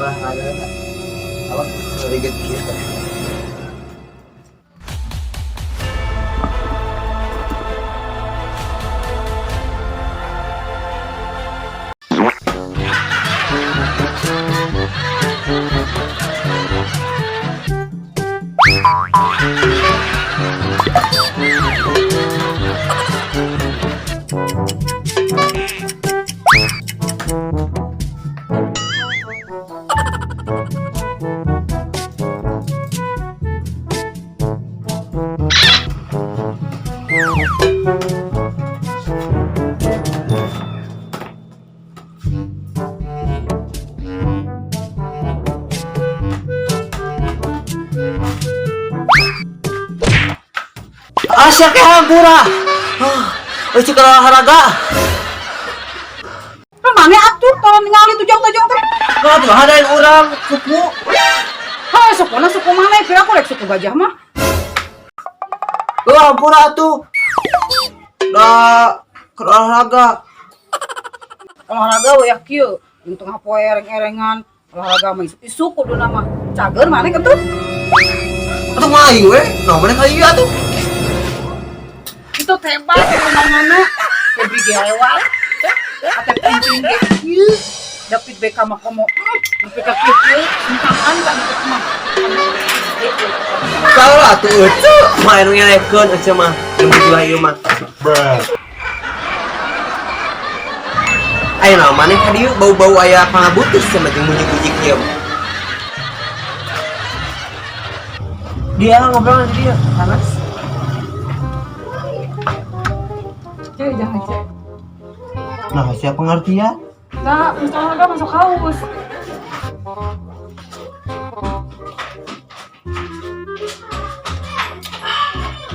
Olahraga. Awas ngeriget kieu teh. Asya ke hampura. Ah, euy cik olahraga. Mana atuh kalau ningali tujang-tujang teh. Kau tuh hadain urang suku. Hei, sukuna suku mana? Kira aku rek suku gajah mah. Lu hampura atuh. Da keur olahraga. Olahraga we ya kieu. Jeung tengah poe ereng-erengan. Olahraga mah isuk-isuk kuduna mah. Cager maneh kitu. Atuh mah aing we. Nah, mana kali ieu atuh. Itu tembak ke mana-mana. Febri ge lewat. Atep pimpin ge kieu. David Beckham mah komo. Nepi ka kieu kieu. Entangan ka itu mah. Kalau atuh euceu, mah anu ngelekeun euceu mah. Ilmu jiwa ieu mah. Ayo nah, maneh ka dieu bau-bau aya pangabutus sama jeung muji-muji kieu. Dia ngobrol nanti dia panas. Cek jangan cek. Nah, siapa pengertian? Nah, mesti olahraga masuk haus.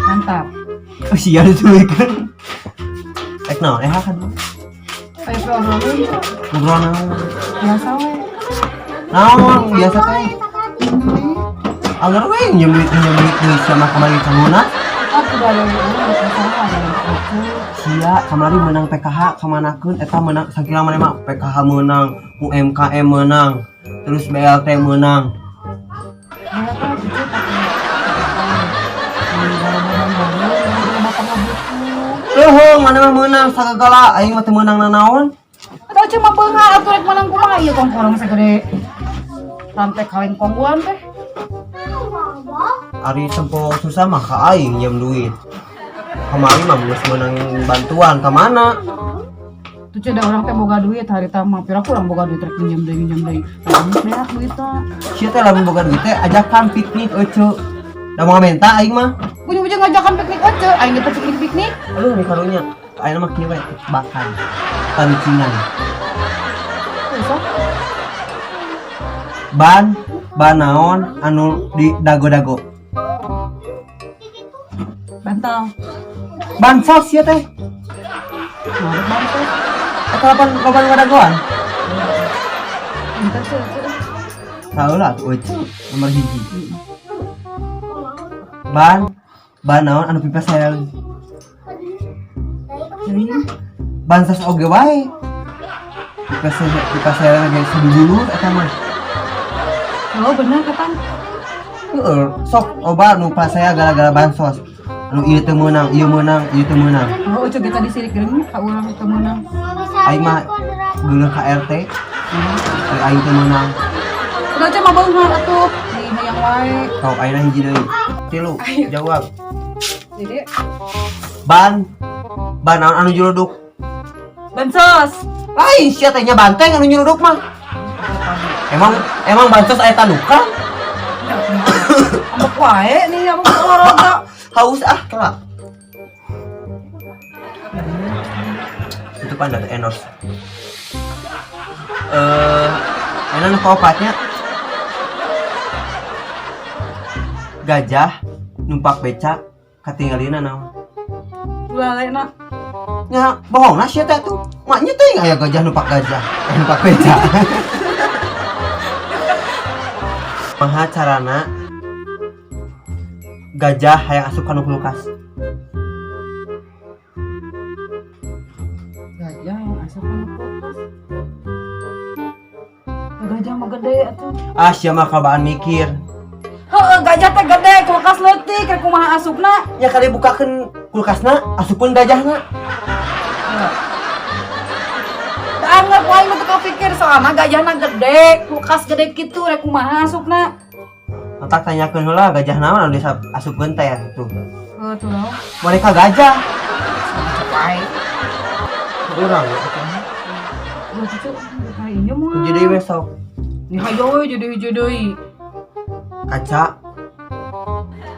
Mantap. Oh, sia diculikan. Rek naon eh kan Ayo ngobrol ngobrol naon? biasa we. Naon biasa teh. Agar we nyemit deui sama kamari kalunas. Aku udah ada yang masalah ada yang aku. Sia kamari menang PKH kamanakeun eta menang sakira maneh mah PKH menang, UMKM menang, terus BLT menang. Mereka gitu pakai barang-barang baru, rumah tangga buku. Leuheung maneh mah meunang sagala aing mah teu meunang nanaon. Atau cuma beunghar atuh rek menang kumaha ieu kongkorong segede rantai kaleng kongguan teh. Ari tempo susah mah ka aing nyiam duit. Kamari mah geus meunang bantuan ka mana? Tuh ceda orang teh boga duit hari tah mah pira kurang boga duit rek minjem deui minjem deui. Lamun beak duit tah. Sia teh lamun boga duit teh ajakan piknik euceu. Da mau menta aing mah. Ujung-ujung ngajakan piknik aja, aing teh piknik-piknik. Aduh nih karunya. Ayeuna mah kieu we bakan. Pancingan. Besok Ban ban naon anu di dago-dago. bantal. Bansos sia teh. Nah, bantal. Eta lapan loba nu ngadagoan. Entar sih. Saheula atuh euceu nomor hiji. Ban ban naon anu pipa sel. Bansos oge wae. Pipa sel pipa sel ge sadulur eta mah. Oh bener katan. Heeh, sok loba nu pasaya gara-gara bansos. Anu ieu teu meunang, ieu meunang, ieu teu meunang. Oh, ucap kita disirik geuning ka urang teu meunang. Aing mah geuleuh ka RT. Ari aing teu meunang. Udah cuma beunghar atuh, di hayang wae. Kau ayeuna hiji deui. Tilu, jawab. Jadi Ban ban naon anu nyuruduk? bansos. Lain sia teh nya banteng anu nyuruduk mah. Emang emang bansos aya tandukan? Ambek wae nih ambek olahraga. Haus ah kela. Itu pan ada endorse. Eh, enak nu kaopatnya. Gajah numpak beca katinggalina naon? Ulah na. Nya bohong lah sia teh tuh. Maknya teh aya gajah numpak gajah, eh numpak beca. Maha carana gajah hayang asup kana kulkas. Gajah yang asup kana kulkas. Gajah mah gede atuh. Ah, sia mah kalabaan mikir. Heeh, gajah teh gede, kulkas leutik, rek kumaha asupna? Ya kali bukakeun kulkasna, asupkeun gajahna. Teu anggap wae mah teu kapikir soalna gajahna gede, kulkas gede kitu rek kumaha asupna. Matak tanyakeun heula gajah naon anu asupkeun teh tuh. Heuh tuh naon? Boneka gajah. Wae. Urang ya. Ulah cucu, kayaknya mah. Hiji deui we sok. Nih hayo we jadi hiji deui. Kaca.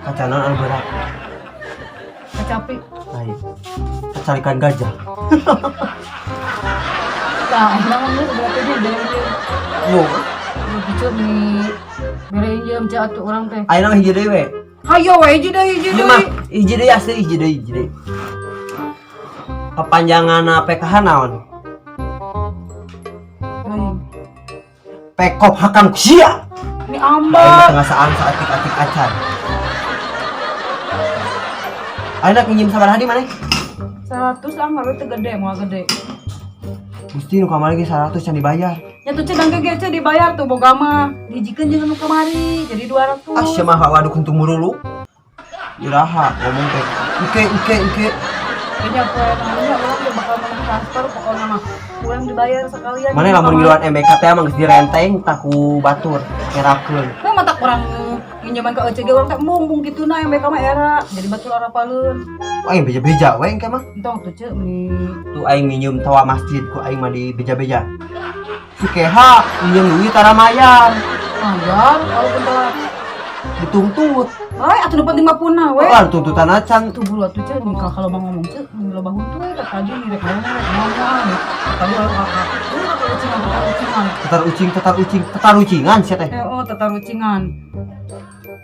Kaca naon anu berat? Kacapi. Lain. Kacalikan gajah. Tah, ayeuna mah geus berarti dia bere injem. Nu, Ulah cucu nih bere injem ceu atuh urang teh. ayeuna mah hiji deui we. Hayo we hiji deui hiji Ieu mah deui. hiji deui asli hiji deui hiji deui. Kepanjangan PKH naon? Lain. Pekop hakam sia. Ini Aing mah ambak. tengah saan saatik-atik acan. Ayeuna pinjem sabaraha di maneh? 100 ah nggak teu gede, moal gede. Gusti nu kamari ge 100 can dibayar. Ya tuh ceu dangke ge ceu dibayar tuh boga mah. Dihijikeun jeung nu kamari jadi 200. Ah sia mah waduk huntu murulu. Iraha ngomong teh. Engke engke engke. Kayaknya poe namanya urang teh bakal menang transfer pokoknya mah. Urang dibayar sekalian. Mana lamun ngiluan MBK teh mah geus direnteng tah ku batur ngerakeun. Nah, mata kurang nginjeman ke ECG urang teh embung embung kitu na MBK mah era. Jadi batur arapaleun. Aing beja-beja we engke mah. Entong tuh ceu nih. Tuh aing minjem tawa masjid ku aing mah di beja-beja. Si Keha minjem duit tara mayar, Mayar walaupun telat. Dituntut. Ai atuh nu penting mah punah we. Oh, tuntutan acan. Tuh buru atuh ceu nih kalau bang ngomong ceu nih loba huntu we tadi nih rek ngomong rek ngomong nih. Tadi tatar ucingan tatar ucingan. Tatar ucing, tatar ucing, tatar ucingan sia teh. Eh oh tatar ucingan.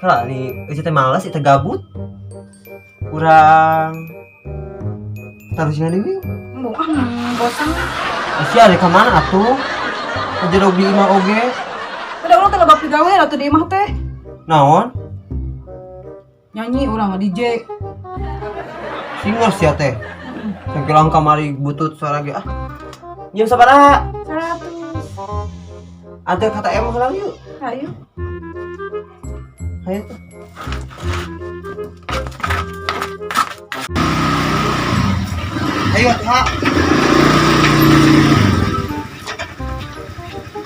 Kala nih, eueuh teh males, itu gabut. Kurang tatar ucingan deui. Embung ah bosan. Sia rek ka mana atuh? Aja di imah oge. Udah urang teh loba pigawe atuh di imah teh. Naon? Nyanyi urang DJ. Singer sia teh. Sangkilang kamari butut suara ge ah. Nyeum sabaraha? 100. Antar kata M heula yuk. Ayo. Ayo tuh. Ayo atuh, ha.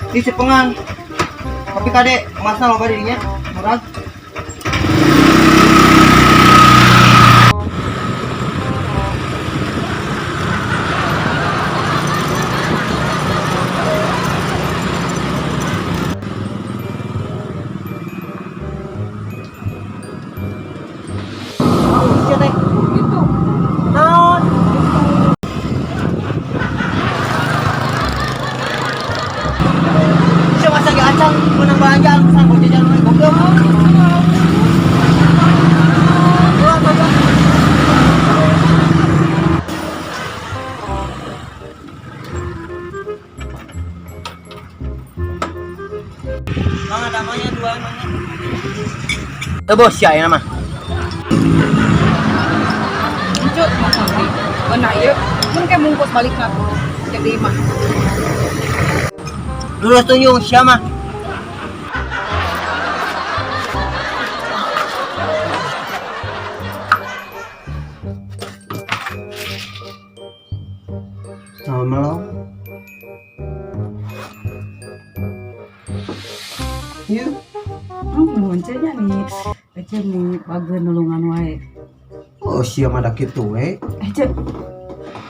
Ini cepengan. Tapi kade emasna loba dirinya, murah. Oh, sia teh. Gitu. Naon? Sia masa ge acan meunang belanjaan pesan gua jajan we goblok. Ulah, goblok. Mang ada namanya dua emangnya. Teu bos sia ayeuna mah. Cu, mau beli. Nah, ieu mun ke bungkus balik na tuh. Jadi mah. Lurus tunjung sia mah. Sama melong. Yuk. Nuhun ceu nya nih. Ece nih bageun nulungan wae. Oh, sia mah da kitu we. Eh, Ceu.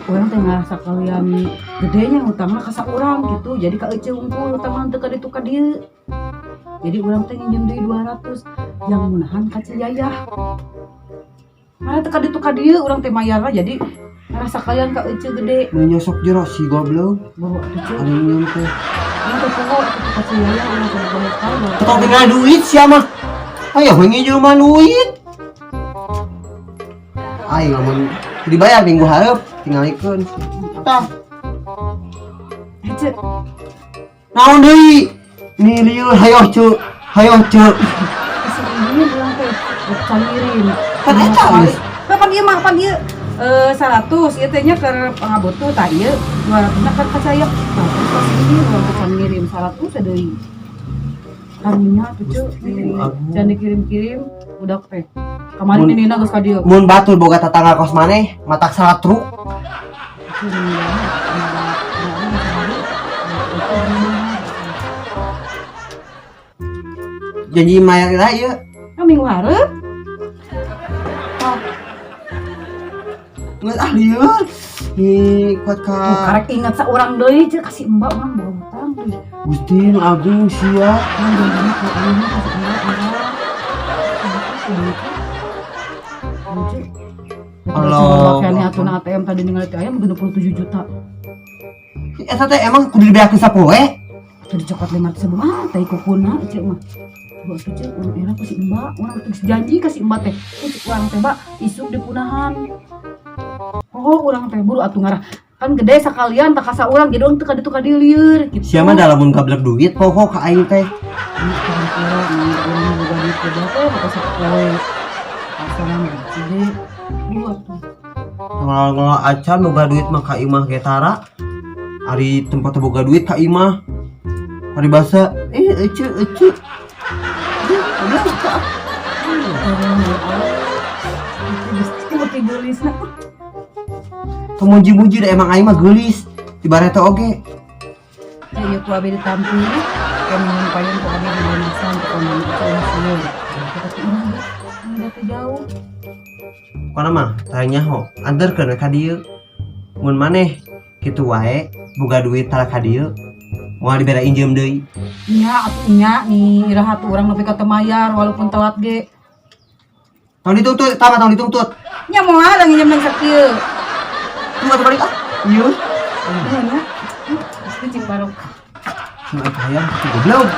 Urang teh ngarasa kalian gedenya hutangna ka saurang gitu. Jadi ka ece unggul hutangna teu ka ditu ka dieu. Jadi urang teh nginjem deui 200 yang munahan ka Ciyayah. Karena teu ka ditu ka dieu urang teh mayarna jadi ngarasa kalian ka ece gede. Nu nyosok jero si goblok. Bawa atuh Ceu. Anu nyeun teh. Urang teh poho atuh ka Ciyayah urang teh boga hutang. Tong tinggal duit sia mah. Ayo we nginjem mah duit. Ayo lamun dibayar minggu hareup tingalikeun. Tah. Eh, Ceu. Naon deui? Nih lieur hayoh ceu. Hayoh ceu. Kasih ini urang teh rek cangirin. Pan eta geus. Nah, pan ieu mah pan ieu. Eh, 100 ieu teh nya keur pangabutuh tah ieu 200 na kan ka saya. Tah terus pas ini urang teh can ngirim 100 deui. Karunya tuh, Ceu, Aduh. can dikirim-kirim budak teh. Kamari nina geus ka dieu. Mun batur boga tetangga kos maneh, matak salah truk. Itu nina, nina, Janji mayar lah ieu. Nah, minggu hareup. Oh, Geus ah lieur. Ih, kuat ka. tuh karek inget saurang deui, Ceu, kasih Mbak urang boga hutang tuh. Gusti nu agung sia. Urang janjinya ke ayeuna kasih Mbak urang. Lucu. Allah. Kayaknya atuh na ATM tadi ningali teh aya 67 juta. Eta teh emang kudu dibeakeun sapoe? Atuh dicokot 500 ribu mah tai kukuna ceu mah. Tuh atuh, Ceu, urang era kasih Mbak, urang teh geus janji kasih Mbak teh. Tuh urang teh, Mbak, isuk dipunahan. Oh, urang teh buru atuh ngarah. Kan gede sakalian tak kasa urang jadi urang teu ka ditu ka dieu lieur gitu. Sia mah da lamun gablek duit poho ka aing teh. Urang boga duit boga teh maka sapoe. Pasaran gede. Buru atuh. Ngolol-ngolol acan boga duit mah ka imah ge tara. Ari tempat boga duit ka imah. Ari basa eh ece ece. Udah ka. Gusti beuki geulisna. Teu muji-muji da emang aing mah geulis. Di bareto oge. Ya ieu ku abi ditampi, kayak minum payun ku abi dilunasan pokona mah itu ulah sieun. Tapi ini udah teh jauh. Pokona mah tanya ho, anterkeun we ka dieu. Mun maneh kitu wae boga duit tara ka dieu, moal dibere injem deui. Nya atuh nya nih iraha tuh urang nepi ka teu mayar walaupun telat ge. Tong dituntut, tama tong dituntut. Nya moal nginjem nang sakieu. Tunggu atuh balik ah. Ieu. Nya. Gusti cing barokah. Cuma hayang kitu goblok.